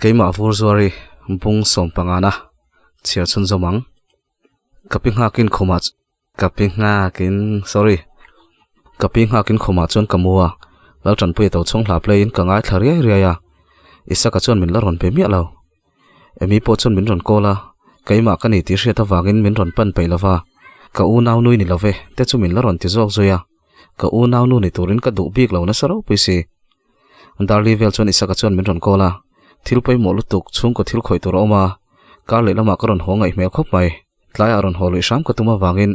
Keimah vur zuar i bung sawm pangana chhiar chhun zawm ang. Ka pi nghakin khumah ka pi nghakin sorry ka pi nghakin khumah chuan ka mu a, Laltanpuia to chhung hla play in ka ngaithla riai riai a, Isaka chuan min la rawn pe miah lo. Emi pawh chuan min rawn call a, keimah ka ni tih hriat avangin min rawn pan peih lova, ka unau nui ni love te chu min la rawn ti zawk zui a, ka unau nu ni turin ka duh bik lo nasa ropui si. Darli vel chuan Isaka chuan min rawn call a, thil pawimawh lutuk chhungkaw thil khawih tur a awm a, kar leh lamah ka rawn haw ngaih hmel khawp mai, tlaiah rawn haw luih hram ka tum avangin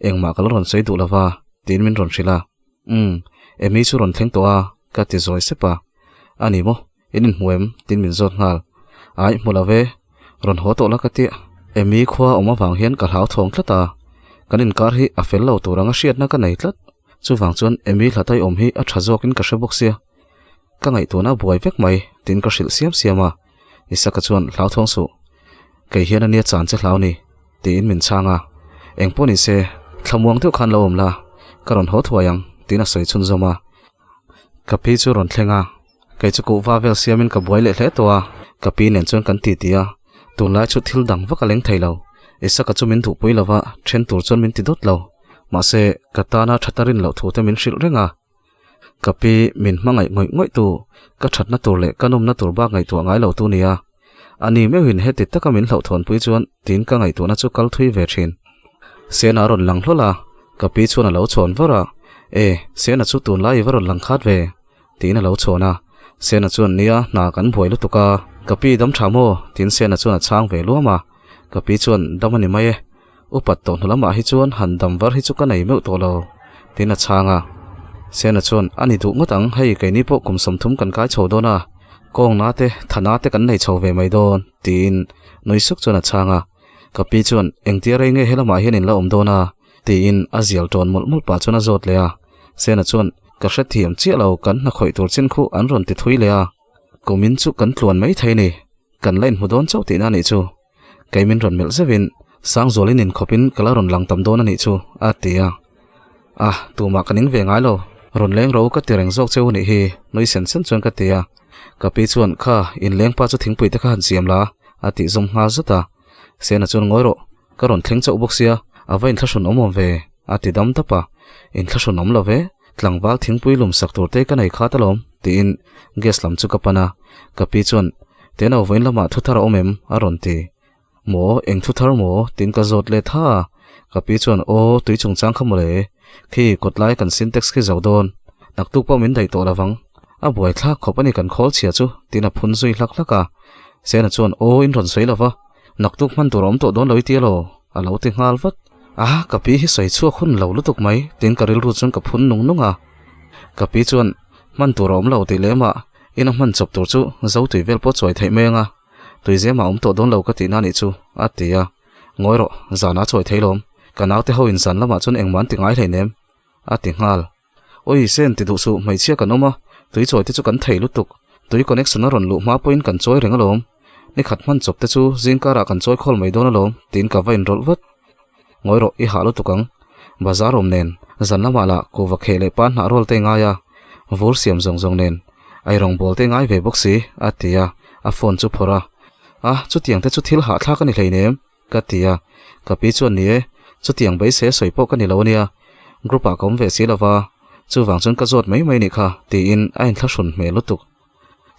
engmah ka la rawn sawi duh lova tiin min rawn hrilh a, umm Emi chu rawn thleng tawh a ka ti zawi sep a, a ni maw? In inhmu em? Tin min zawt nghal. Aih, hmu lo ve. Rawn haw tawh la ka ti. Emi khua awm avang hian ka hlau thawng tlat a. Kan inkar hi a fel lo tur anga hriatna ka nei tlat. Chuvang chuan Emi hlatai awm hi a tha zawkin ka hre bawk sia. Ka ngaihtuahna a buai vek mai, tin ka hrilh siam siam a. Isaka chuan hlauthawng suh. Kei hian ania chan che hlau ni, tiin min chhang a. Engpawh ni se, thlamuang deuh khan lo awm la, ka rawn haw thuai ang, tiin a sawi chhunzawm a. Ka pi chu rawn thleng a. Kei chu kuhva vel siamin ka buai leh hle tawh a, ka pi nen chuan kan titi a, tunlai chu thil dang vak a leng thei lo. Isaka chu min duhpui lo va, then tur chuan min ti dawt lo. Mahse, ka tana that a rin loh thu te min hrilh reng a. Ka pi min hmangaih ngawih ngawih tu, ka thatna tur leh ka nawmna tur bak ngaihtuah ngai lo tu nia. Ani meuhin heti taka min hlauhthawnpui chuan tiin ka ngaihtuahna chu kal thui ve thin. Sena a rawn lang hlawl a, ka pi chuan a lo chhawn var a, E, Sena chu tunlai i va rawn lang khat ve. Tiin a lo chhawn a, Sena chuan nia hna kan buai lutuk a, ka pi dam tha maw? Tiin Sena chuan a chhang ve luam a, ka pi chuan dam a ni mai e, upat tawh hnu lamah hi chuan han dam var hi chu ka nei meuh tawh lo, tiin a chhang a. Sena chuan a ni duh ngawt ang, hei keini pawh kum 30 kan kai chho dawn a, kawng na te thana te kan nei chho ve mai dawn, tiin nui suk chuan a chhang a. Ka pi chuan engtia rei nge helamah hian in la awm dawn a? Tiin a zial tawn mawlh mawlh pah chuan a zawt leh a. Sena chuan, Ka hrethiam chiah lo, kan hna khawih tur chin khu an rawn ti thui leh a. Kumin chu kan tluan mai thei ni, kan la inhmu dawn chauh tihna a nih chu. Kei min rawn melh zeuhin, Sangzualin inkhawpin ka la rawn lang tam dawn a nih chu, a ti a. A, tumah ka ning ve ngai lo, rawn leng ro ka ti reng zawk cheu a nih hi, nui sen sen chuan ka ti a. Ka pi chuan, Kha, inleng pa chu thingpui te kha han siam la, a tih zawm nghal zat a. Sena chuan, Ngawi rawh, Ka rawn thleng chauh bawk sia, a va inthlahrun awm awm ve, a ti dam dap a. Inthlahrun awm lo ve, tlangval thingpui lum sak tur te ka nei khat alawm, tiin gas lam chu ka pan a. Ka pi chuan, Teno vawiin lamah thu thar a awm em? a rawn ti. Maw, eng thu thar maw? tiin ka zawt let ha a. Ka pi chuan, Aw, tui chungchang kha mawle, khi kawtlai kan sintex khi zo dawn, naktuk pawh min daih tawh lovang, a buaithlak khawp a ni kan khawl chhia chu, tiin a phun zui hlak hlak a. Sena chuan, Aw, in rawn sawi lova, Naktuk hman tur a awm tawh dawn lo i tia law? A lo ti nghal vat. A, ka pi hi sawi chhuak hun lo lutuk mai, tiin ka rilru chuan ka phun nung nung a. Ka pi chuan, Hman tur a awm lo tih lem ah, ina hman chawp tur chu zo tui vel pawh chuai theih mai anga, tui zem ah awm tawh dawn lo ka tihna anih chu, a ti a. Ngawi rawh, zan ah chuai thei lawm. Ka naute ho in zan lamah chuan engmah an ti ngai hleinem, a ti nghal. Oi sen ti duh suh hmeichhia kan awm a, tui chawi te chu kan thei lutuk. Tui connection a rawn luh hma pawhin kan chawi reng alawm. Ni khat hman chawp te chu zing karah kan chawi khawl mai dawn alawm tiin ka va inrawlh vat. Ngawi rawh i hah lutuk ang. Bazar awm nen, zan lamah lah kuhva kheh leh pan hnah rawl te ngai a, vur siam zawng zawng nen eirawng bawl te ngai ve bawk si a ti a, a phone chu phawrh a. A, chutiang te chu thil hahthlak a ni hleinem. Ka ti a, ka pi chuan ni e, chutiang beisei a sawi pawh ka ni lo ania, group ah ka awm ve si lova, chuvang chuan ka zawt mai mai nih kha tiin a inthlahrun hmel lutuk.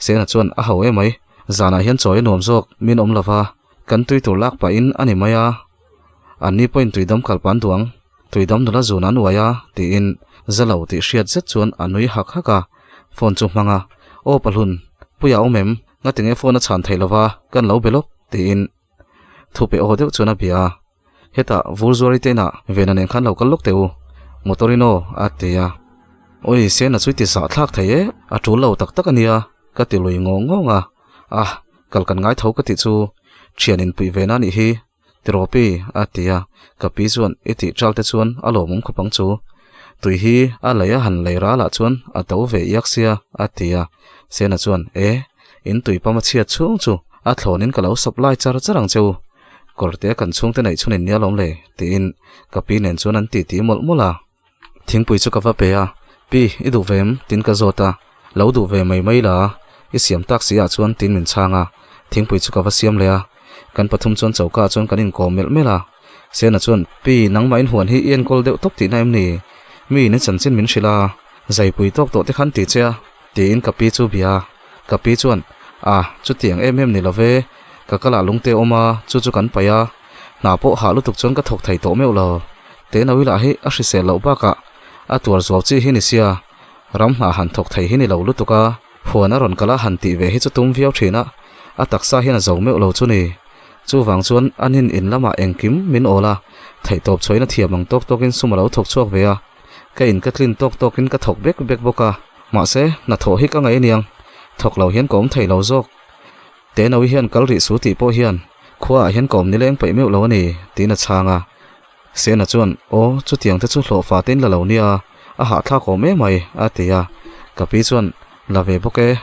Sena chuan a ho emai, zanah hian chawi a nuam zawk min awm lova, kan tui tur lak pahin a ni mai a, anni pawhin tuidam kal pan duh ang, tuidam nula zun an uai a tiin za lo tih hriat zet chuan a nui hak hak a, phone chu hmang a, aw Pahlun, Puia awm em, ngatinge phone a chhan theih lova, kan lo be lawk tiin Thu pe aw deuh chuan a bia a, Hetah Vurzuari te inah Vena nen khan lo kal lawk teh u, motor in aw a ti a. Oi Sena chu i ti zah thlak thei e, a tul lo tak tak a nia ka ti lui ngawng ngawng a. Ah, kal kan ngai tho ka tih chu. Thian inpuih ve na nih hi, tiraw pi? a ti a, ka pi chuan i tih ṭal te chuan a lawmawm khawp ang chu. Tui hi a lei a han lei ral ah chuan a to ve iak sia, a ti a. Sena chuan, E, in tui pam a chhiat chhung chu a thlawnin ka lo supply char char ang che u. Kawrte kan chhungte neih chhun in nia lawm le, tiin ka pi nen chuan an titi mawlh mawlh a. Thingpui chu ka va pe a, Pi, i duh ve em? Tin ka zawt a, Lo duh ve mai mai la, i siam tak si ah chuan tin min chhang a, thingpui chu ka va siam leh a, kan pathum chuan choka ah chuan kan inkawm melh melh a. Sena chuan, Pi, nangmah in huan hi i enkawl deuh tawp tihna em ni? Mi in i chanchin min hrilh a, zaipui tawk tawh te khan ti che a, tiin ka pi chu bia a. Ka pi chuan, A, chutiang em em ni lo ve, ka kal ah lungte awm a, chu chu kan paih a, Hna pawh hah lutuk chuan ka thawk thei tawh meuh lo. Tenawi lah hi a hrisel loh bakah a tuar zuau chi hi ni sia, ram hna han thawk thei hi ni lo lutuk a, huan a rawn kal a han tih ve hi chu tum viau thin a, a taksa hian a zo meuh lo chu ni. Chuvang chuan a nin in lamah engkim min awl a, theihtawp chhuahin a thiam ang tawk tawkin sum a lo thawk chhuak ve a, ka in ka tlin tawk tawkin ka thawk bek bek bawk a, mahse hnathawh hi ka ngaih aniang, thawk lo hian ka awm thei lo zawk. Tenawi hian kal rih su tih pawh hian khuaah hian ka awm nileng peih meuh lo a ni, tiin a chhang a. Sena chuan, Aw, chutiang te chu hlawhfa tein la lo nia, a hahthlak awm em mai, a ti a. Ka pi chuan, La ve bawk e,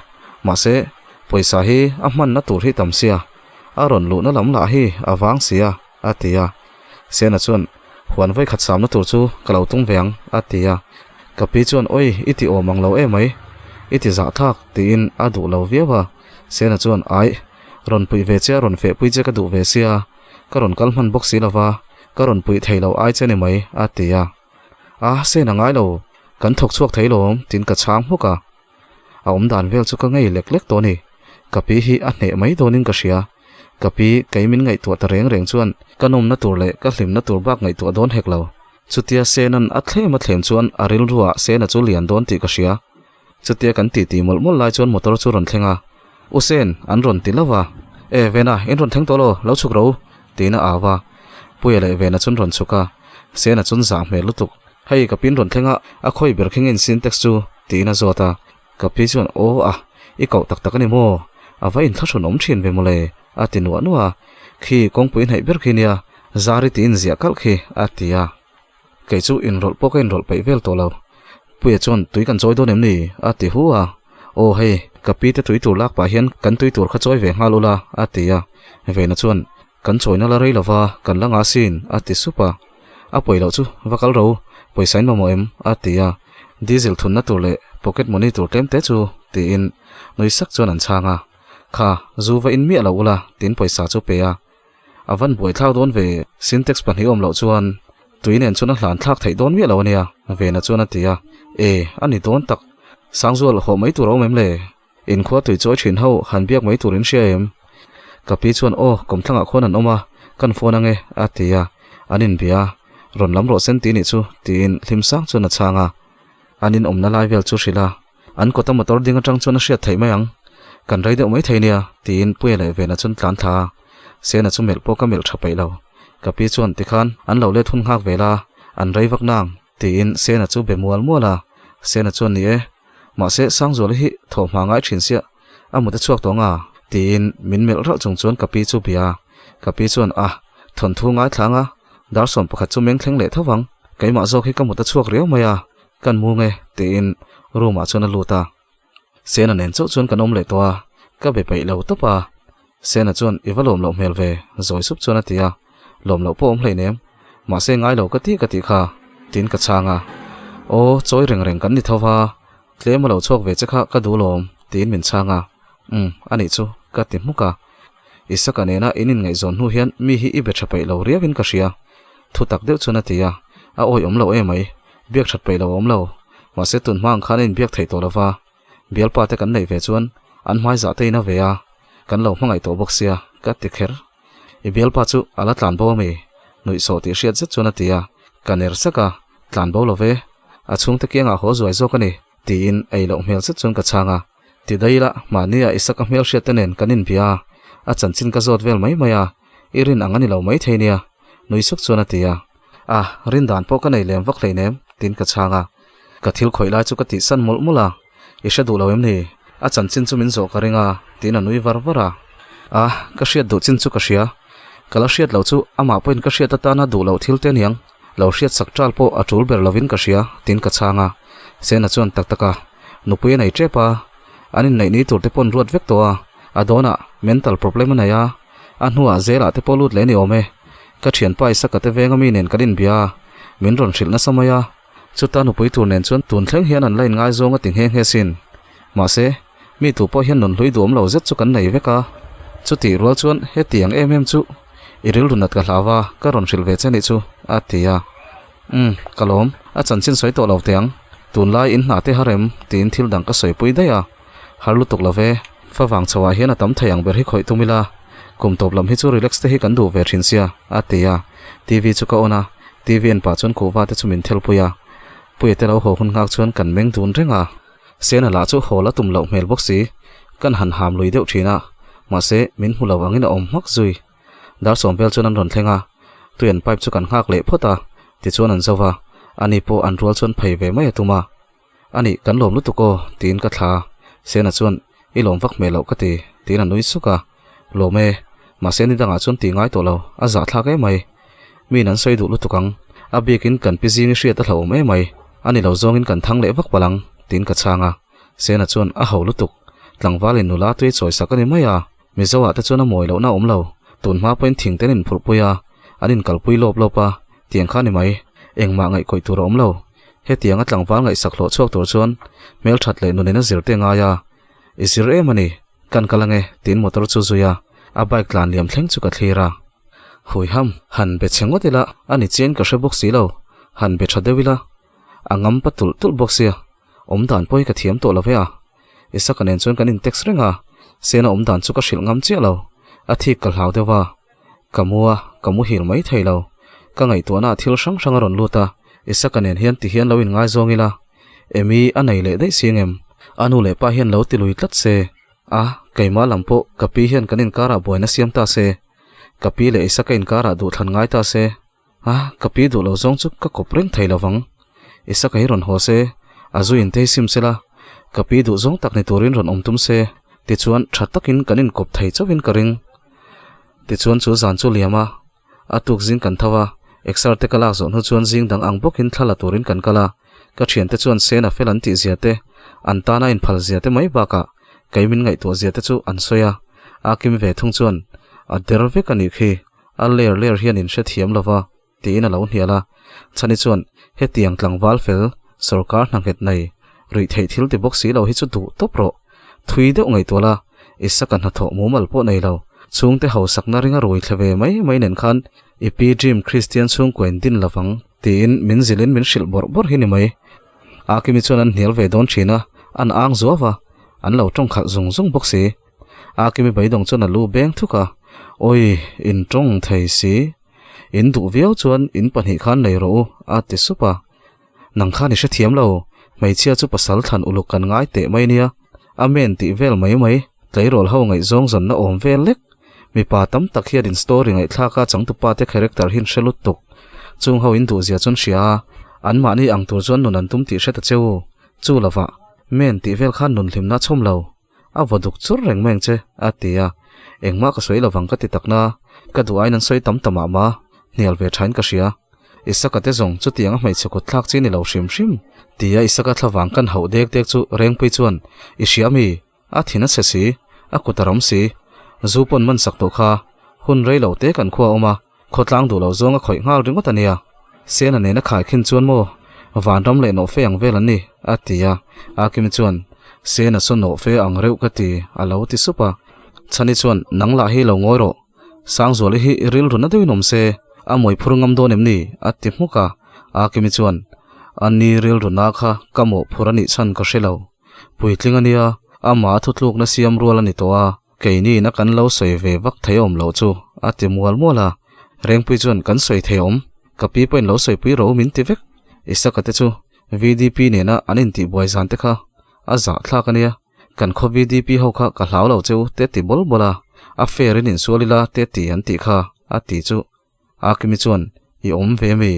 mahse, pawisa hi a hmanna tur hi tam sia, a rawn luhna lam lah hi a vang sia, a ti a. Sena chuan, Huan vawikhat samna tur chu ka lo tum ve ang, a ti a. Ka pi chuan, Awi, i ti awm ang lo em mai, i ti zahthlak, tiin a duh lo viau a. Sena chuan, Aih, rawn puih ve che a rawn feh pui che ka duh ve sia, ka rawn kal hman bawk si lo va, ka rawn puih thei lo ai che ni mai, a ti a. A, Sena ngai lo, kan thawk chhuak thei lawm, tiin ka chhang hmuk a. A awm dan vel chu ka ngei lek lek tawh a ni. Ka pi hi a hneh mai dawnin ka hria. Ka pi, kei min ngaihtuah ta reng reng chuan ka nawmna tur leh ka hlimna tur bak ngaihtuah dawn hek lo. Chutia Sena'n a thlem a thlem chuan a rilruah Sena chu lian dawn tih ka hria. Chutia kan titi mawlh mawlh lai chuan motor chu rawn thleng a, U Sen, an rawn ti lova. E, Vena, in rawn thleng tawh lo, lo chhuk ro, tiin a au a. Puia leh Vena chuan rawn chhuk a, Sena chuan zah hmel lutuk, Hei, ka pin rawn thleng a, a khawi ber kha nge in syntax chu? tiin a zawt a. Ka pi chuan, Aw a, i koh tak tak a ni maw? A va inthlahrun awm thin ve mawle, a ti nuah nuah a. Khi kawngpui hnaih ber khi nia, Zari tiin ziah kalh khi, a ti a. Kei chu inrawlh pawh ka inrawlh peih vel tawh lo. Puia chuan tui kan chawi dawn em ni? a ti hu a. Aw hei, ka pi te tui tur lak pah hian kan tui tur kha chawi ve nghal ula, a ti a. Vena chuan, Kan chawina la rei lova, kan la ngah sin, a ti sup a. A pawi loh chu, va kal ro, pawisa in mamawh em? a ti a. Diesel thunna tur leh pocket money tur tlem te chu, tiin nui sak chuan an chhang a. Kha, zu va in miah lo ula, tiin pawisa chu pe a. A van buai thlak dawn ve, Sintex pahnih awm loh chuan tui nen chuan a hlan thlak theih dawn miah lo a nia, Vena chuan a ti a. E, a ni dawn tak. Sangzual, hawh mai tur a awm em le? Inkhua tui chawi thin ho han biak mai tur in hria em? Ka pi chuan aw, kawmthlangah khuan an awm a, kan phone ange, a ti a. An inbia a, rawn lam rawh sen ti nih chu, tiin hlim sang chuan a chhang a. An inawmna lai vel chu hrilh a. An kawta motor ding atang chuan a hriat theih mai ang. Kan rei deuh mai thei nia, tiin Puia leh Vena chuan tlan thla a. Sena chu melh pawh ka melh tha peih lo. Ka pi chuan tikhan an lo let hun nghak ve la, an rei vak nang, tiin Sena chu be mual mual a. Sena chuan ni e, mahse Sangzuala hi thawhhma ngai thin sia, a mut a chhuak tawh nga, tiin min melh ralh chung chuan ka pi chu bia a. Ka pi chuan a, thawnthu ngai thlang a, dar sawm pakhat chu meng thleng leh tho vang, keimah zawk hi ka mut a chhuak riau mai a, Kan mu nge? tiin room ah chuan a lut a. Sena nen chauh chuan kan awm leh tawh a, ka be peih lo tawp a. Sena chuan i va lawm loh hmel ve, zawi sup chuan a ti a. Lawm loh pawh awm hleinem, mahse ngai lo ka ti ka tih kha, tiin ka chhang a. Aw, chawi reng reng kan ni tho va, tlem a lo chhuak ve che kha ka duh lawm, tiin min chhang a. Umm, a nih chu, ka ti hmuk a. Isaka nena in inngaihzawn hnu hian mi hi i be tha peih lo riauin ka hria, thu tak deuh chuan a ti a. A awih awm lo emai, Biak that peih lo a awm lo. Mahse tun hma ang khan a inbiak theih tawh lova, bialpa te kan neih ve chuan an hmai zah te in a ve a, kan lo hmangaih tawh bawk sia, ka ti kher. I bialpa chu a la tlan bo ami? Nuihsawh tih hriat zet chuan a ti a, ka ner sak a, tlan bo lo ve, a chhungte kiangah haw zuai zawk a ni, tiin ei loh hmel zet chuan ka chhang a. Ti daih ila, mahnia Isaka hmelhriat te nen kan inbia a, a chanchin ka zawt vel mai mai a, i rin ang a ni lo maithei nia, nui suk chuan a ti a. A, rin dan pawh ka nei lem vak hleinem, tiin ka chhang a. Ka thil khawih lai chu ka tihsan mawlh mawlh a, I hre duh lo em ni? A chanchin chu min zawh ka ring a, tiin a nui var var a. A, ka hriat duh chin chu ka hria. Ka la hriat loh chu amah pawhin ka hriat atana duh loh thil te aniang. Lo hriat sak ṭal pawh a ṭul ber lovin ka hria, tiin ka chhang a. Sena chuan tak tak a, nupui a nei ṭep a, an inneih ni tur te paw'n ruat vek tawh a, a dawnah mental problem a nei a, a hnuah zelah te pawh lut leh a ni awm e. Ka ṭhianpa Isaka te venga mi nen kan inbia a, min rawn hrilh nasa mai a. Chuta nupui tur nen chuan tun thleng hian an la inngaizawng a ti nghe nghe sin. Mahse, mi tu pawh hian nunhlui duhawm lo zet chu kan nei vek a. Chutih rual chuan hetiang em em chu i rilru nat ka hlau a, ka rawn hrilh ve che nih chu, a ti a. Umm, ka lawm, a chanchin sawi tawh lo teh ang. Tunlai in hna te harem tiin thil dang ka sawipui daih a. Har lutuk lo ve, favang chho ah hian a tam thei ang ber hi khawih tum ila, kum tawp lam hi chu relax te hi kan duh ve thin sia, a ti a. TV chu ka on a, TV en pah chuan kuhva te chu min thelpui a. Puia te lo haw hun nghak chuan kan meng dun reng a. Sena lah chu haw la tum loh hmel bawk si, kan han ham lui deuh thin a, mahse min hmu lo angin a awm hmak zui. Dar sawm vel chuan an rawn thleng a, tui an pipe chu kan nghak leh phawt a, tichuan an zo va, ani pawh an rual chuan phei ve mai a tum a. A nih, kan lawm lutuk aw, tiin ka thla. Sena chuan, I lawm vak hmel loh ka ti, tiin a nui suk a. Lawm e, mahse ni dangah chuan ti ngai tawh lo, a zahthlak em mai. Miin an sawi duh lutuk ang, a bikin kan pi zing i hriat a hlauhawm em mai, a ni lo zawngin kan thang leh vak palh ang, tiin ka chhang a. Sena chuan, A ho lutuk, tlangvalin nula tui chawi sak a ni mai a, Mizo ah te chuan a mawi lohna a awm lo, tun hma pawhin thing ten inphurhpui a, an inkalpui lawp lawp a, tiang kha a ni mai, engmah ngaihkawih tur a awm lo. Hetianga tlangval ngaihsak hlawh chhuak tur chuan hmelthat leh nunin a zir te ngai a, I zir em a ni, kan kal ange tiin motor chu zui a, a bike tlan liam thleng chu ka thlir a. Huiham, han be chhe ngawt ila, a ni chian ka hre bawk si lo, han be tha deuh ila, a ngam pa tulh tulh bawk sia, awm dan pawh hi ka thiam tawh lo ve a. Isaka nen chuan kan in text reng a, Sena awm dan chu ka hrilh ngam chiah lo, a thik ka hlau deuh a. Ka mu a, ka muhil mai thei lo. Ka ngaihtuahna ah thil hrang hrang a rawn lut a, Isaka nen hian ti hian lo inngaizawng ila, Amy a nei leh daih si ngem? A nu leh pa hian lo ti lui tlat se. A, keimah lam pawh ka pi hian kan inkarah buaina siam ta se. Ka pi leh Isaka inkarah duhthlan ngai ta se. A, ka pi duh lo zawng chu ka kawp reng thei lovang. Isaka hi rawn haw se, a zu in te hi sim sela, ka pi duh zawng tak ni turin rawn awm tum se, tichuan tha takin kan inkawp thei chauhin ka ring. Tichuan chu zan chu liam a, a tuk zing kan tho a, exer te ka lak zawh hnu chuan zing dang ang bawkin thla la turin kan kal a, ka thiante chuan sen a fel an tih zia te, an tana inphal zia te mai bakah kei min ngaihtuah zia te chu an sawi a, a kim ve thung chuan a der vek a nih khi, a ler ler hian in hrethiam lo va tiin a lo hnial a, Chhani chuan hetiang tlangval fel sawrkar hna nghet nei ruih theih thil ti bawk si lo hi chu duh tawp rawh. Thui deuh ngaihtuah la, Isaka hnathawh mumal pawh nei lo, chhungte hausakna ringa rui thle ve mai mai nen khan i pi dream Kristian chhungkua in din lovang tiin min zilhin min hrilh bawrh bawrh hi ni mai. Akimi chuan an hnial ve dawn thin a, an ang zuau va, an lo tawng khalh zung zung bawk si. Akimi beidawng chuan a lu beng thuk a, Awi, in tawng thei si. In duh viau chuan in pahnih khan nei rawh u, a ti sup a. Nang khan i hrethiam lo, hmeichhia chu pasal thlan uluk kan ngai teh mai nia, Amen tih vel mai mai, tleirawl ho ngaihzawng zanna awm vel lek. Mipa tam tak hian in story ngaihthlak a changtupa te character hi an hre lut tuk. Chung ho in duh zia chuan hria a, an mahni ang tur chuan nun an tum tih hre ta che u. Chu lovah, Men tih vel khan nun hlimna chhawm lo. A vaw duk chur reng mai ang che, a ti a. Engmah ka sawi lovang ka ti takna, ka duh aiin an sawi tam ta mah mah, hnial ve thain ka hria. Isaka te zawng chutiang a hmeichhe kut thlak chi ni lo hrim hrim, tia Isaka thlavang kan hauh dek dek chu Rengpui chuan, I hria mi? A thin a chhe si, a kut a ram si. Zu pawn man sak tawh kha, hun rei lo te kan khua a awm a, Khawtlang duh lo zawng a khawih nghal ringawt a nia. Sena nena khai khin chuan maw vanram leh nawhfe ang vel an ni, a ti a. Akimi chuan, Sena saw nawhfe ang reuh ka ti, a lo ti sup a. Chhani chuan, Nang lah hi lo ngawi rawh. Sangzuali hi rilru na deuhin awm se, a mawi phur ngam dawn em ni? a ti hmuk a. Akimi chuan, A ni rilru na kha ka mawhphur a nih chhan ka hre lo. Puitling a nia, amah thutlukna siam rual a ni tawh a. Keini na kan lo sawi ve vak thei awm loh chu a ti mual mual a, Rengpui chuan kan sawi thei awm, ka pi pawhin lo sawipui ro min ti vek. Isaka te chu VDP nena an intih buai zan te kha a zah thlak a nia, kan khaw VDP ho kha ka hlau lo cheu te ti bawl bawl a, a fair in insual ila te ti an tih kha a ti chu. Akimi chuan i awm ve mi,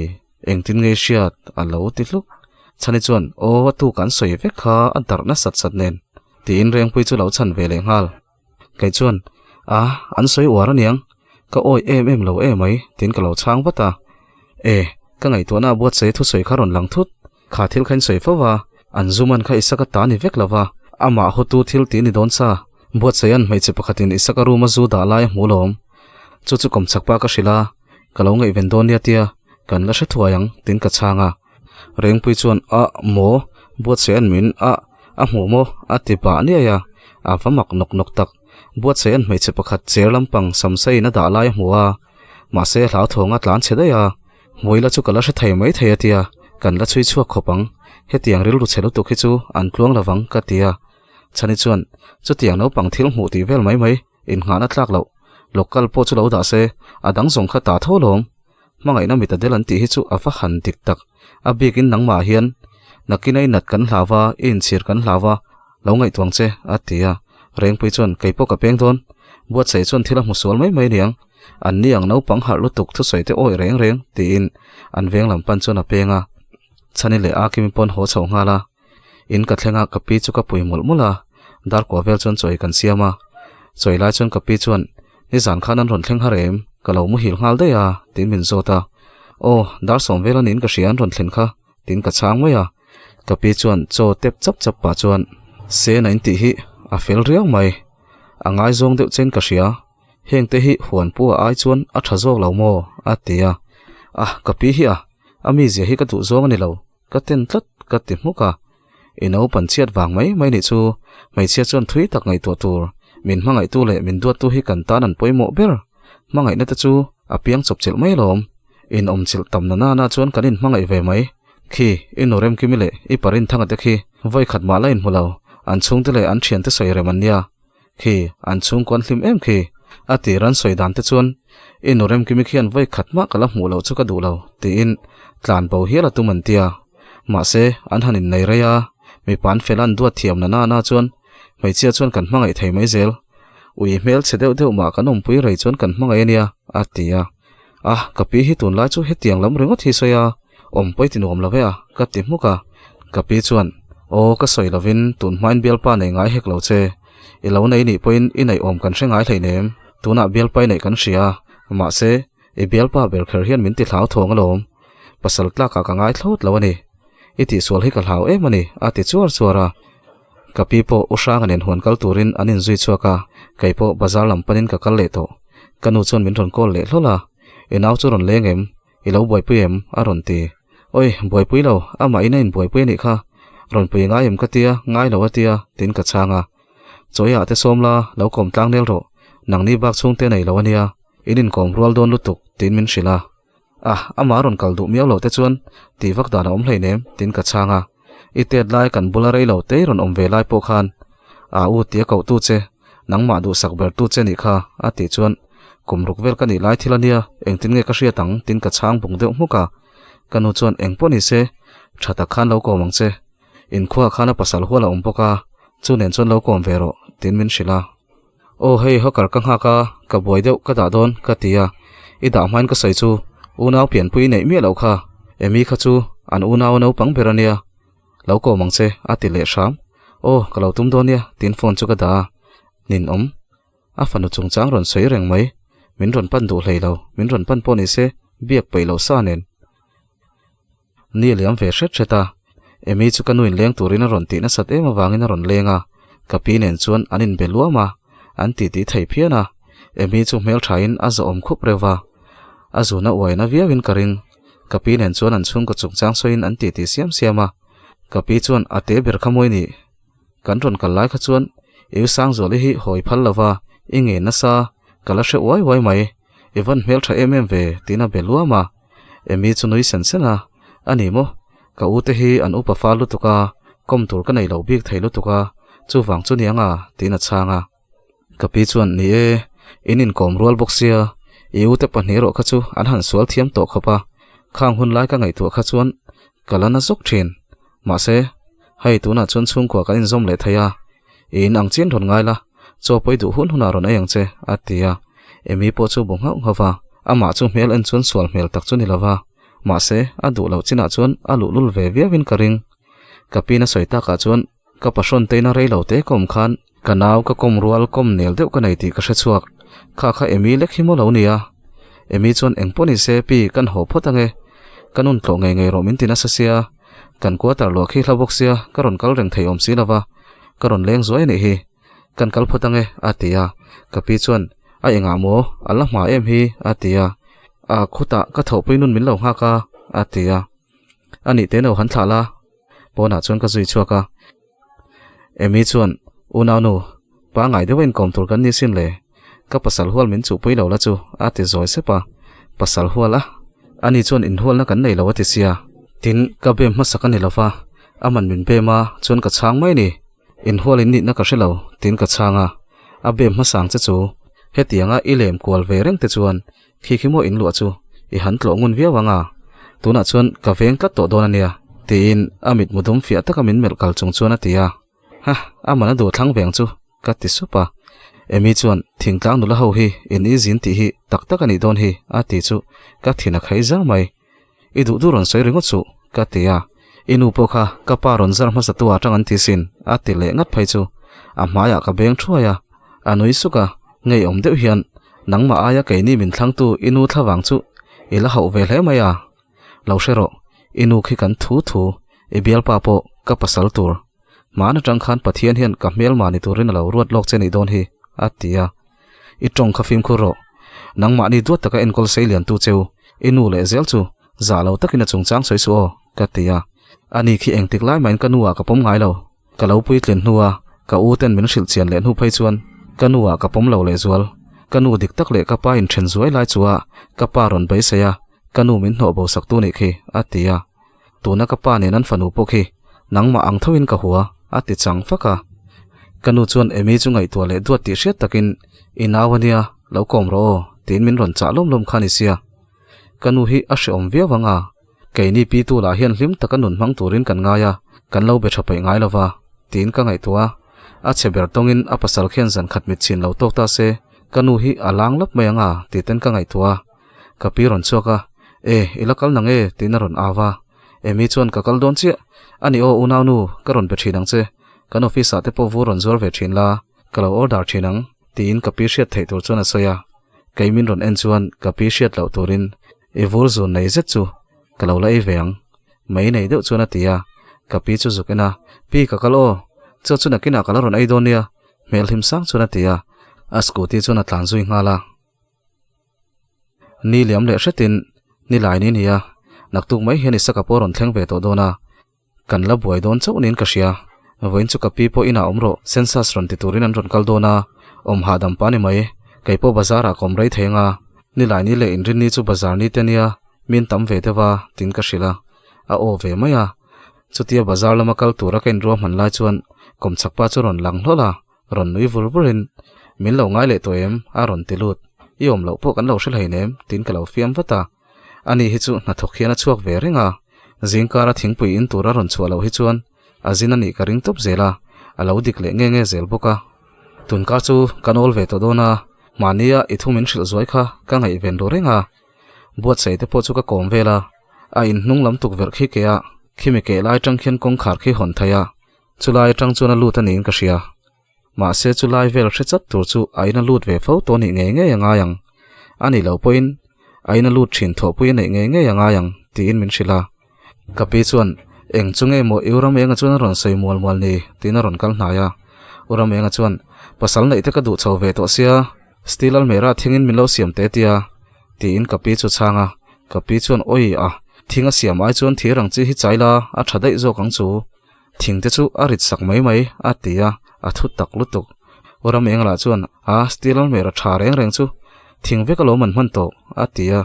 engtin nge i hriat a lo ti hluk. Chhani chuan aw a tu kan sawi vek kha a darh nasat sat nen tiin Rengpui chu lo chhan ve leh nghal. Kei chuan A, an sawi uar aniang, ka awi em em lo emai tiin ka lo chhang vat a. E, ka ngaihtuahna a buatsaih thusawi kha rawn lang thut. Kha thil kha in sawi fo va, an zum an kha Isaka ta ni vek lo va, amah hotu thil tih ni dawn sa. Buatsaihan hmeichhe pakhatin Isaka room a zu dah lai a hmu lawm. Chu chu kawmchhak pa ka hrilh a, ka lo ngaihven dawn nia tia, kan la hre thuai ang, tiin ka chhang a. Rengpui chuan, A, maw? Buatsaihan min, a, a hmu maw? a ti pah niai a, a va mak nawk nawk tak. Buatsaihan hmeichhe pakhat chair lampang samsaiin a dah lai a hmu a, mahse hlauthawng a tlan chhe daih a. Hmuila chu ka la hre thei mai thei a tia, kan la chhui chhuak khawp ang. Hetiang rilru chhe lutuk hi chu an tluang lo vang ka ti a. Chhani chuan, Chutiang naupang thil hmuh tih vel mai mai, innghahna tlak loh. Local pawh chu lo dah se, a dang zawng kha ta tho lawm. Hmangaihna mit a del an tih hi chu a va han dik tak. A bikin nangmah hian nakin a inat kan hlau va, i inchhir kan hlau va, lo ngaihtuang che, a ti a. Rengpui chuan, Kei pawh ka peng dawn. Buatsaih chuan thil a hmu sual mai mai niang. An ni ang naupang harh lutuk thusawi te awi reng reng, tiin an veng lam pan chuan a peng a. Chhani leh Akimi pawn haw chho nghal a. In ka thleng a, ka pi chu ka pui mawlh mawlh a. Dar kua vel chuan chawi kan siam a. Chawi lai chuan ka pi chuan, Nizan khan an rawn thleng har em? Ka lo muhil nghal daih a, tiin min zawt a. Aw, dar sawm vel a niin ka hria an rawn thlen kha, tiin ka chhang mai a. Ka pi chuan chaw tep chap chap pah chuan, Sena in tih hi a fel riau mai. A ngaizawng deuh chen ka hria. Hengte hi huan pu a ai chuan a tha zawk lo maw? a ti a. A, ka pi hi a, a mizia hi ka duh zawng a ni lo, ka ten tlat ka ti hmuk a. I naupan chhiat vang mai mai nih chu hmeichhia chuan thui tak ngaihtuah tur, min hmangaihtu leh min duattu hi kan tan an pawimawh ber. Hmangaihna te chu a piang chawp chilh mai alawm. In awm chilh tam na nana chuan kan inhmangaih ve mai. Khi, i nu Remkimi leh i Parinthanga te khi vawi khat mah la inhmu lo, an chhungte leh an thiante sawi rem an nia. Khi, an chhungkaw an hlim em khi? A tir an sawi dan te chuan, I nu Remkimi khian vawi khat mah ka la hmuh loh chu ka duh lo, tiin tlan bo hial a tum an tia. Mahse, an han innei rei a, mipa an fel a an duat thiam na na na chuan hmeichhia chuan kan hmangaih thei mai zel. Ui hmel chhe deuh deuh mah kan awmpui rei chuan kan hmangaih a nia, a ti a. A, ka pi hi tunlai chu hetiang lam ringawt hi sawi a, awmpui ti nuam lo ve a, ka ti hmuk a. Ka pi chuan, Aw, ka sawi lovin tun hmain bialpa nei ngai hek lo che. I lo nei nih pawhin i neih awm kan hre ngai hleinem. Tunah bialpa i neih kan hria, mahse, i bialpa ber kher hian min ti hlau thawng alawm. Pasal tlakah ka ngai thlawt lo a ni. I tihsual hi ka hlau em a ni, a ti chuar chuar a. Ka pi pawh U Hranga nen huan kal turin an inzui chhuak a, kei pawh bazar lam panin ka kal leh tawh. Ka nu chuan min rawn call leh hlawl a, I nau chu rawn leng em? I lo buaipui em? a rawn ti. Oi, buaipui lo, amah in a inbuaipui a nih kha. Rawn pui ngai em ka tia, ngai lo a tia, tiin ka chhang a. Chawiah te sawm la, lo kawm tlang nel rawh, nangni bak chhungte nei lo a nia, in inkawm rual dawn lutuk, tiin min hrilh a. A, amah rawn kal duh miau lo te chuan tih vak dan a awm hleinem, tiin ka chhang a. I tet lai kan bula rei lo te rawn awm ve lai pawh khan a u tia koh tu che, nangmah duhsak ber tu che nih kha, a tih chuan kum ruk vel ka nih lai thil a nia, engtin nge ka hriat ang, tiin ka chhang bung deuh hmuk a. Ka nu chuan eng pawh ni se, tha tak khan lo kawm ang che. Inkhuaah khan a pasal hual a awm bawk a, chu nen chuan lo kawm ve rawh, tiin min hrilh a. Aw hei hawker ka nghak a, ka buai deuh ka dah dawn ka ti a, i dah hmain ka sawi chu unau pianpui neih miah loh kha, Amy kha chu an unau a naupang ber a nia, lo kawm ang che a ti leh hram. Aw ka lo tum dawn nia tiin phone chu ka dah a, ninawm a fanu chungchang rawn sawi reng mai, min rawn pan duh hlei lo, min rawn pan pawh ni se biak peih loh sa nen. Ni a liam ve hret hret a, Amy chu ka nu inleng turin a rawn tih nasat em avangin a rawn leng a, ka pi nen chuan an inbe luam a, an titi thei phian a, Amy chu hmelthain a zawhawm khup reuh va, a zuna uaina viauin ka ring. Ka pi nen chuan an chhungkaw chungchang sawiin an titi siam siam a, ka pi chuan a te ber kha mawi nih. Kan rawn kal lai kha chuan I u Sangzuali hi hawi phal lova i ngen nasa, ka la hre uai uai mai, i van hmeltha em em ve tiin a be luam a. Amy chu nui sen sen a, A ni maw? Ka u te hi an upa fal lutuk a, kawm tur ka nei lo bik thei lutuk a, chuvang chu niang a, tiin a chhang a. Ka pi chuan, Ni e, in inkawm rual bawk sia, i u te pahnih erawh kha chu an han sual thiam tawh khawp a, khang hun lai ka ngaihtuah kha chuan ka la na zawk thin. Mahse, hei tunah chuan chhungkua kan inzawm leh thei a, i in ang chin rawn ngai la, chaw pawi duh hun hunah rawn ei ang che, a ti a. Amy pawh chu bu nghauh nghauh va, amah chu hmel en chuan sual hmel tak chu ni lo va, mahse, a duh loh chinah chuan a luhlul ve viauin ka ring. Ka pin a sawi takah chuan ka pahrawn teina rei lo te ka awm khan ka nau ka kawm rual kawm nel deuh ka nei tih ka hre chhuak. Kha kha Amy lek hi maw lo nia? Amy chuan eng pawh ni se pi kan haw phawt ange. Ka nun tlawh ngei ngei rawh min ti nasa sia. Kan quarter luah khi hla bawk sia ka rawn kal reng thei awm si lova. Ka rawn leng zuai anih hi. Kan kal phawt ange a ti a. Ka pi chuan a engah maw a la hma em hi a ti a. A khutah ka thawhpui nun min lo nghak a a ti a. A nih te no han thlah la. Pawnah chuan ka zui chhuak a. Amy chuan, Unaunu, pangngai deuh a inkawm tur kan ni sin le. Ka pasal hual min chuhpui lo la chu, a ti zawi sep a. Pasal hual a? Ani chuan inhualna kan nei lo a ti sia. Tin, ka bem hmasak a ni lo va, a man min bem a, chuan ka chhang mai ni. Inhual in nihna ka hre lo, tin ka chhang a. A bem hmasang che chu, hetianga i lem kual ve reng te chuan Khi khi maw in luah chu i han tlawh ngun viau ang a, tunah chuan ka veng tlat tawh dawn a nia, tiin a mitmu dum fiah taka min melh kal chung chuan a ti a. Ha, a man a duh thlang veng chu, ka ti sup a. Amy chuan thingtlang nula ho hi in i zin tih hi tak tak a nih dawn hi, a ti chu ka thin a khai zau mai. I duh duh rawn sawi ringawt suh, ka ti a. I nu pawh kha ka pa rawn zar hmasa tu ah tang an ti sin, a ti leh ngat phei chu. A hmaiah ka beng thuai a, a nui suk a, ngeiawm deuh hian, Nangmah aia keini min thlangtu i nu thlavang chu i la hauh ve hle mai a. Lo hre rawh, i nu khi kan thu thu, i bialpa pawh ka pasal tur. Hmaan atang khan Pathian hian ka hmelma ni turin a lo ruat lawk che nih dawn hi, a ti a. I tawng kha fimkhur rawh. Nangmahni duat taka enkawl sei liantu cheu, i nu leh zel chu zah lo takin a chungchang sawi suh aw, ka ti a. Ani khi engtik lai mahin ka nu ah ka pawm ngai lo. Ka lo puitlin hnua ka u ten min hrilh chian leh hnu phei chuan ka nu ah ka pawm lo lehzual. Ka nu dik tak leh ka pa inthen zuai lai chu a ka pa rawn beisei a, ka nu min hnawh bo sak tu nih khi, a ti a. Tuna ka pa nen an fanu pawh khi nangmah ang thoin ka hua, a ti chang fak a. Ka nu chuan Amy chu ngaihtuah leh duat tih hriat takin, I nau a nia, lo kawm rawh aw, tiin min rawn chah lawm lawm kha ni sia. Ka nu hi a hrehawm viau ang a, keini pi tu lah hian hlim taka nun hmang turin kan ngai a, kan lo be tha peih ngai lova, tiin ka ngaihtuah a. A chhe ber tawngin a pasal khian zan khat mit chhin lo tawk ta se, ka nu hi a lang lap mai ang a, tih ten ka ngaihtuah a. Ka pi rawn chhuak a, E, i la kal nang e, tiin a rawn au a. Amy chuan ka kal dawn chiah. A ni aw unaunu, ka rawn be thin ang che. Kan office ah te pawh vur rawn zuar ve thin la, ka lo order thin ang, tiin ka pi hriat theih tur chuan a sawi a. Kei min rawn en chuan ka pi hriat loh turin i vur zun nei zet chu ka lo la ei ve ang. Mai nei deuh chuan a ti a. Ka pi chu zuk en a, Pi ka kal aw, chaw chu nakinah ka la rawn ei dawn nia, hmel hlim sang chuan a ti a. A scooty chuan a tlan zui nghal a. Ni liam leh hretin ni lai ni nia, naktuk mai hian Isaka pawh rawn thleng ve tawh dawn a, kan la buai dawn chauh niin ka hria. Vawiin chu ka pi pawh inah awm rawh, census rawn ti turin an rawn kal dawn a, awm hahdam pa ni mai, kei pawh bazar ah ka awm rei thei anga, ni lai ni leh inrinni chu bazar ni te nia, min tam ve deuh a, tiin ka hrilh a, a aw ve mai a. Chutia bazar lama kal tura ka inruahman lai chuan kawmchhak pa chu rawn lang hlawlh a. Rawn nui vur vurin, Min lo ngai leh tawh em? a rawn ti lut. I awm loh pawh kan lo hre hlei nem, tiin ka lo fiam vat a. Ani hi chu hnathawk hian a chhuak ve reng a, zingkara thingpui in tura rawn chhuah loh hi chuan a zin a nih ka ring tawp zel a, a lo dik leh nge nge zel bawk a. Tunkar chu kan awl ve tawh dawn a, mahnia i thu min hrilh zuai kha ka ngaihven ru reng a. Buatsaih te pawh chu ka kawm vel a, a inhnung lam tukverh khi ke a, khimi keh lai atang khian kawngkhar khi hawn thei a, Chulai atang chuan a lut a niin ka hria. Mahse chulai vel hre chat tur chu a in a lut ve fo tawh nih ngei ngei a ngai ang. A nih loh pawhin a in a lut thin thawhpui a neih ngei ngei a ngai ang tiin min hrilh a. Ka pi chuan eng chu nge maw i u Ramenga chuan a rawn sawi mual mual ni tiin a rawn kal hnai a. U Ramenga chuan pasal neih te ka duh chho ve tawh sia, steel almera thingin min lo siam te tia tiin ka pi chu chhang a. Ka pi chuan awi a, thing a siam ai chuan thir ang chi hi chai la a tha daih zawk ang chu. Thing te chu a rit sak mai mai a ti a, a thu tak lutuk. U Ramengla chuan, A, steel almera tha reng reng chu thing vek alawm an hman tawh a ti a.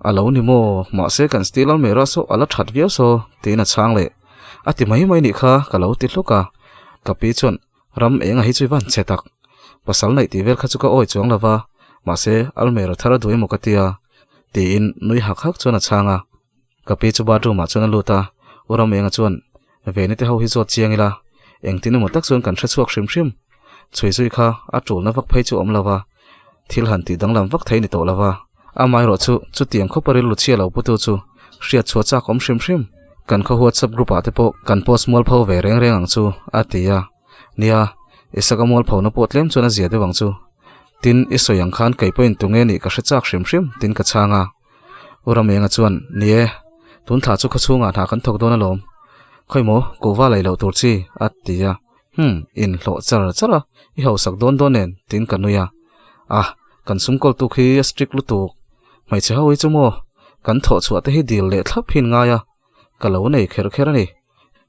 A lo ni maw, mahse kan steel almera saw a la that viau saw tiin a chhang leh. A ti mai mai nih kha ka lo ti hluk a. Ka pi chuan, Ram enga hi chu i van chhe tak. Pasal neih tih vel kha chu ka awi chuang lo va, mahse almera thar a duh emaw ka ti a tiin nui hak hak chuan a chhang a. Ka pi chu bathroom ah chuan a lut a, U Ramenga chuan, Veni te ho hi zawt chiang ila, engtin emaw tak chuan kan hre chhuak hrim hrim. Chhui zui kha a tulna vak phei chu awm lo va, thil han tih danglam vak thei ni tawh lo va. Amaherawh chu chutiang khawpa rilru chhia lo putu chu hriat chhuah chak awm hrim hrim. Kan khaw WhatsApp group ah te pawh kan post mualpho ve reng reng ang chu, a ti a. Nia, Isaka mualphona pawh tlem chuan a zia deuh ang chu. Tin, i sawi ang khan kei pawhin tunge nih ka hre chak hrim hrim, tin ka chhang a. U Ramenga chuan, Ni e, tun thla chu khawchhungah hna kan thawk dawn alawm. Khawimaw, kuhva lei loh tur chi, a ti a. Hum, inhlawh char char a, i hausak dawn dawn nen, tiin ka nui a. Ah, kan sumkawltu khi a strict lutuk. Hmeichhe ho hi chu maw, kan thawh chhuah te hi dil leh thlap hin ngai a, ka lo nei kher kher a ni.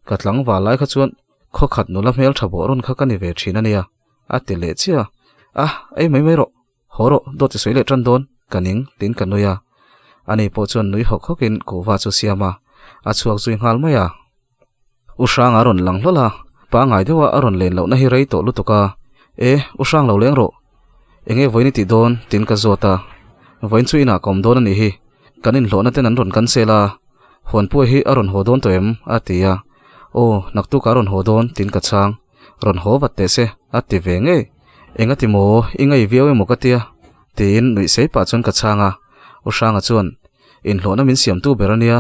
Ka tlangval lai kha chuan khaw khat nula hmel tha bawh rawn kha ka ni ve thin a nia, a ti leh chiah a. Ah, ei mai mai rawh, haw rawh, dawt i sawi leh tan dawn, ka ning, tiin ka nui a. Ani pawh chuan nui hawk hawkin kuhva chu siam a, a chhuak zui nghal mai a. U Hrang a rawn lang hlawl a, pangngai deuha a rawn len lohna hi rei tawh lutuk a, E, U Hrang lo leng rawh. Enge vawiin i tih dawn? tiin ka zawt a. Vawiin chu inah ka awm dawn a nih hi, kan inhlawhna ten an rawn cancel a, Huanpuai hi a rawn haw dawn tawh em? a ti a. Aw, naktuk a rawn haw dawn, tiin ka chhang. Rawn haw vat teh se, a ti ve ngei. Engati maw, i ngei viau emaw ka tia? tiin nuih sei pah chuan ka chhang a. U Hranga chuan, Inhlawhna min siamtu ber a nia,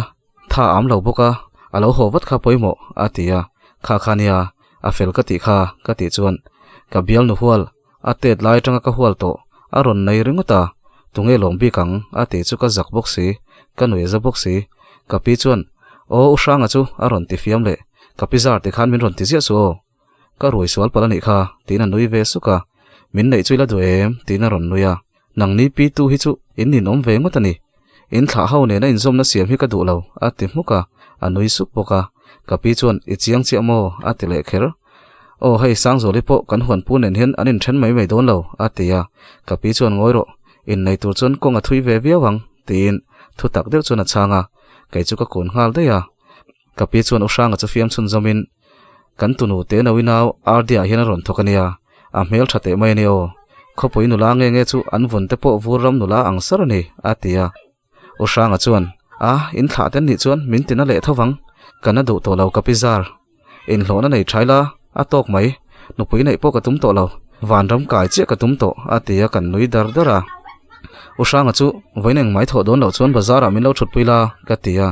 Tha am lo bawk a, a lo haw vat kha pawimawh, a ti a. Kha kha nia, a fel ka tih kha, ka tih chuan ka bialnu hual, a tet lai atanga ka hual tawh, a rawn nei ringawt a, tunge lawm bik ang, a tih chu ka zak bawk si, ka nuih za bawk si. Ka pi chuan, Aw u Hranga chu, a rawn ti fiam leh, ka pi zar ti khan min rawn ti ziah su aw. Ka ruai sual palh a nih kha, tiin a nui ve suk a. Min neih chu i la duh em? tiin a rawn nui a. Nangni pi tu hi chu in ninawm ve ngawt a ni. In thlah ho nena inzawmna siam hi ka duh lo, a ti hmuk a, a nui suk bawk a. Ka pi chuan, I chiang chiah maw? a ti leh kher. Aw hei Sangzuali pawh kan huanpu nen hian an inthen mai mai dawn lo, a ti a. Ka pi chuan ngawi rawh, innei tur chuan kawng a thui ve viau ang, tiin thu tak deuh chuan a chhang a. Kei chu ka kun nghal daih a. Ka pi chuan U Hranga chu fiam chhun zawmin, Kan tunu te no inau RD-ah hian a rawn thawk a nia, a hmel tha teh mai a ni aw. Khawpui nula nge nge chu an vun te pawh vur ram nula ang sar a ni, a ti a. U Hranga chuan, A, in thlah te nih chuan min tina leh tho vang, ka na duh tawh lo ka pi zar. Inhlawhna nei tha ila, a tawk mai, nupui neih pawh ka tum tawh lo, vanram kai chiah ka tum tawh, a ti a kan nui dar dar a. U Hranga chu, Vawiin engmai thawh dawn loh chuan bazar-ah min lo thutpui la, ka ti a.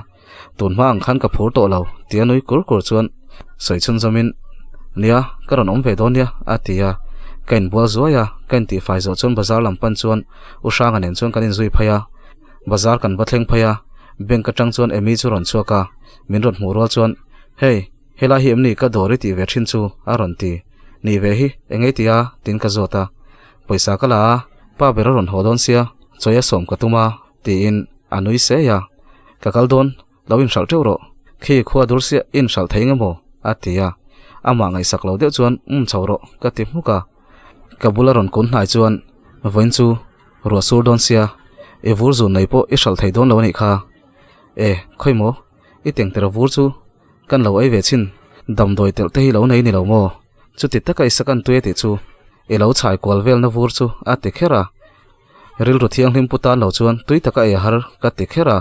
Tun hma ang khan ka phur tawh lo, tia nui kur kur chuan sawi chhun zawmin, Nia, ka rawn awm ve dawn nia, a ti a. Ka inbual zuai a, ka intihfai zawh chuan bazar lam pan chuan U Hranga nen chuan kan inzui phei a. Bazar kan va thleng phei a, bank atang chuan Amy chu rawn chhuak a, min rawn hmuh rual chuan, Hey, helai hi em ni ka dawr i tih ve thin chu? a rawn ti. Nih ve hi, eng ei tia? tiin ka zawt a. Pawisa ka la a, pa ber a rawn haw dawn sia, chawi a sawm ka tum a, tiin a nui sei a, Ka kal dawn, lo inhralh teuh rawh, khi khua dur siah i inhralh thei nge maw? a ti a, amah ngaihsak lo deuh chuan Um chho rawh ka ti hmuk a, ka bula rawn kun hnai chuan Vawiin chu ruah sur dawn sia, i vur zun nei pawh i hralh thei dawn lo a nih kha. E, khawi maw, i tengtera vur chu kan lo ei ve chhin, damdawi telh te hi lo nei ni lo maw? Chuti taka i sakan tui a tih chu i lo chhai kual velna vur chu a ti kher a. Rilru thianghlim pu tan lo chuan tui taka ei a har ka ti kher a,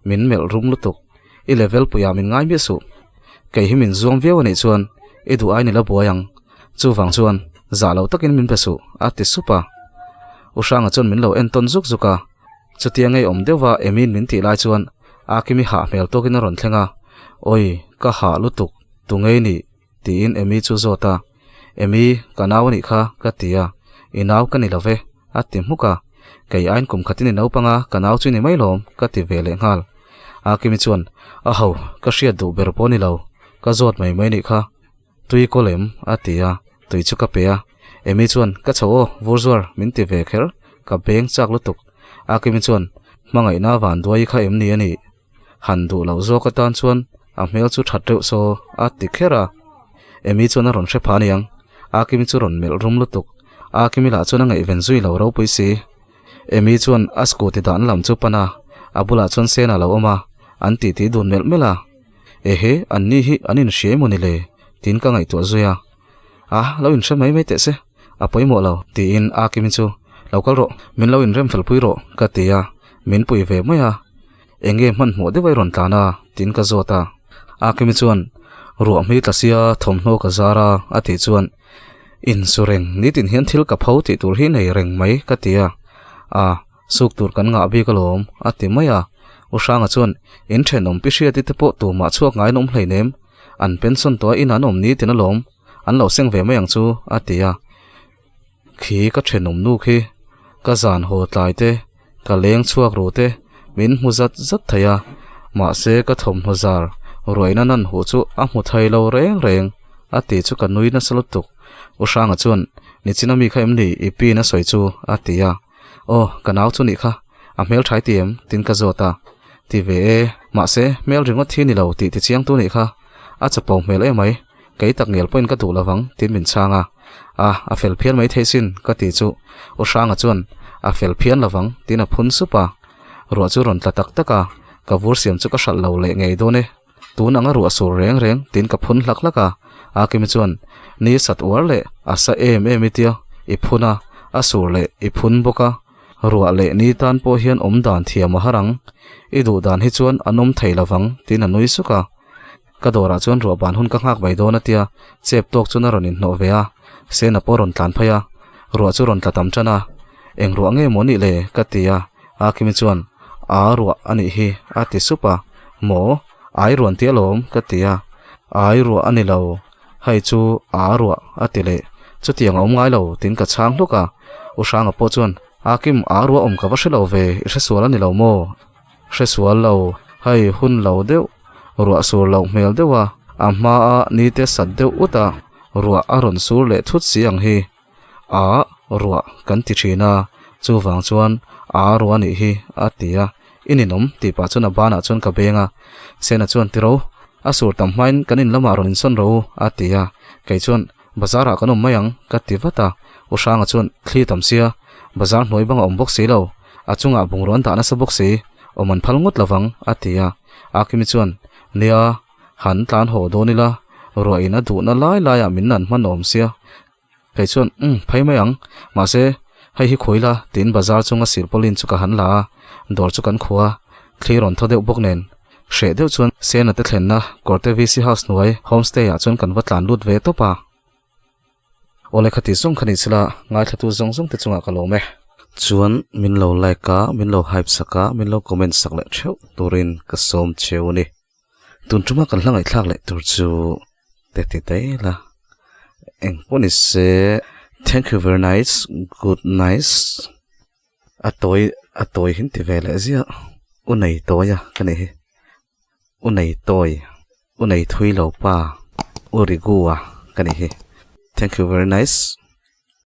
min melh rum lutuk. I level puiah min ngai miah suh. Kei hi min zuam viau a nih chuan i duh ai ni la buai ang. Chuvang chuan zah lo takin min be suh a ti sup a. U Hranga chuan min lo en tawn zuk zuk a. Chutia ngeiawm deuhva Emi'n min tih lai chuan Akimi hah hmel tawkin a rawn thleng a, Awi, ka hah lutuk, tu ngei nih? Tiin Emi chu zawt a. Emi, ka nau a nih kha, ka ti a. I nau ka ni lo ve, a ti hmuk a. Kei ain kum khatin i naupang a, ka nau chu i ni mai lawm, ka ti ve leh nghal. Akimi chuan, A ho, ka hriat duh ber pawh ni lo, ka zawt mai mai nih kha. Tui kaw lem, a ti a, tui chu ka pe a. Emi chuan, Ka chho aw, vurzuar, min ti ve kher, ka beng chak lutuk. Akimi chuan, Hmangaihna vanduai kha em ni a nih? Han duh loh zawk atan chuan a hmel chu that reuh saw a ti kher a. Emi chuan a rawn hre pha aniang, Akimi chu rawn melh rum lutuk. Akimi lah chuan a ngaihven zui lo ropui si. Emi chuan a scooty dahna lam chu pan a, a bulah chuan Sena a lo awm a, an titi dun melh melh a. Ehe, an ni hi an inhria emaw ni le? tiin ka ngaihtuah zui a. A, lo inhre mai mai teh se, a pawimawh lo, tiin Akimi chu, Lo kal rawh, min lo inrem fel pui rawh, ka ti a, min pui ve mai a. Enge hmanhmawh deuh a i rawn tlan a? tiin ka zawt a. Akimi chuan, Ruah hmi tla sia thawmhnaw ka zar a, a tih chuan, Insu reng, nitin hian thil ka pho tih tur hi nei reng mai, ka ti a. A, suk tur kan ngah bik alawm, a ti mai a. U Hranga chuan, In thenawm pi hriati te pawh tumah chhuak ngaiin awm hleinem, an pension tawh a in an awm nitin alawm, an lo seng ve mai ang chu, a ti a. Khi ka thenawm nu khi. Ka zan haw tlai te, ka leng chhuak ru te min hmu zat zat thei a, mahse ka thawmhnaw zar ruaina nan huh chu a hmu thei lo reng reng a ti chu ka nui nasa lutuk. U Hranga chuan, Nichina mi kha em ni i pin a sawi chu? a ti a. Aw, ka nau chu nih kha, a hmel thai ti em? tin ka zawt a. Ti ve e, mahse hmel ringawt hi ni lo tih tichiangtu nih kha, a chapo hmel emai. Kei tak ngel pawhin ka duh lovang tiin min chhang a, A, a fel phian mai thei sin ka ti chu U Hranga chuan a fel phian lovang tiin a phun sup a. Ruah chu rawn tla tak tak a, ka vur siam chu ka hralh lo leh ngei dawn e. Tun anga ruah sur reng reng tiin ka phun hlak hlak a, Akimi chuan ni sat uar leh a sa em em i tia i phun a, a sur leh i phun bawk a, ruah leh ni tan pawh hian awm dan thiam a har ang, i duh dan hi chuan an awm thei lovang tiin a nui suk a. Ka dawrah chuan ruah ban hun ka nghak mai dawn a tia, chep tawk chuan a rawn inhnawh ve a, Sena pawh a rawn tlan phei a, ruah chu rawn tla tam tan a, Eng ruah nge maw nih le? ka ti a, Akimi chuan, Aa ruah a nih hi a ti sup a, Maw? Ai ruan ti alawm ka ti a, Ai ruah a ni lo, hei chu aa ruah a ti leh, chutiang a awm ngai lo tiin ka chhang hluk a, U Hranga pawh chuan, Akim aa ruah awm ka va hre lo ve, i hresual a ni lo maw? Hre sual lo, hei hun lo deuh, ruah sur loh hmel deuh a, a hmaa ni te sat deuh ut a, ruah a rawn sur leh thut si ang hi. A ruah kan ti thin a, chuvang chuan a ruah nih hi a ti a, i ninawm tih pah chuan a banah chuan ka beng a, Sena chuan tiro, a sur tam hmain kan in lamah rawn insawn ro a ti a, kei chuan Bazar ah kan awm mai ang ka ti vat a, U Hranga chuan thli tam sia, bazar hnuai bang a awm bawk si lo, a chungah bungraw an dah nasa bawk si, awm an phal ngawt lovang a ti a, Akimi chuan nia han tlan haw dawn ila, ruah in a duhna lai lai ah min nan hman awm sia, kei chuan umm phei mai ang, mahse hei hi khawi la tiin bazar chunga silpaulin chu ka han la a, dawr chu kan khuh a, thli rawn thaw deuh bawk nen. Hreh deuh chuan Sena te thlenna Kawrte VC House hnuai homestay ah chuan kan va tlan lut ve tawp a. Awle khati zawng kha ni chila ngaithlatu zawng zawng te chungah ka lawm e. Chuan min lo like a, min lo hype sak a, min lo comment sak leh theuh turin ka sawm cheu a ni. Tun tuma kan hla ngaihthlak leh tur chu te ti daih la. Eng pawh ni se thank you very nice, good nice. A tawi a tawi hin ti ve leh ziah u nei tawi a ka nih hi u nei tawi u nei thui lo pa u ri gu a ka nih hi thank you very nice.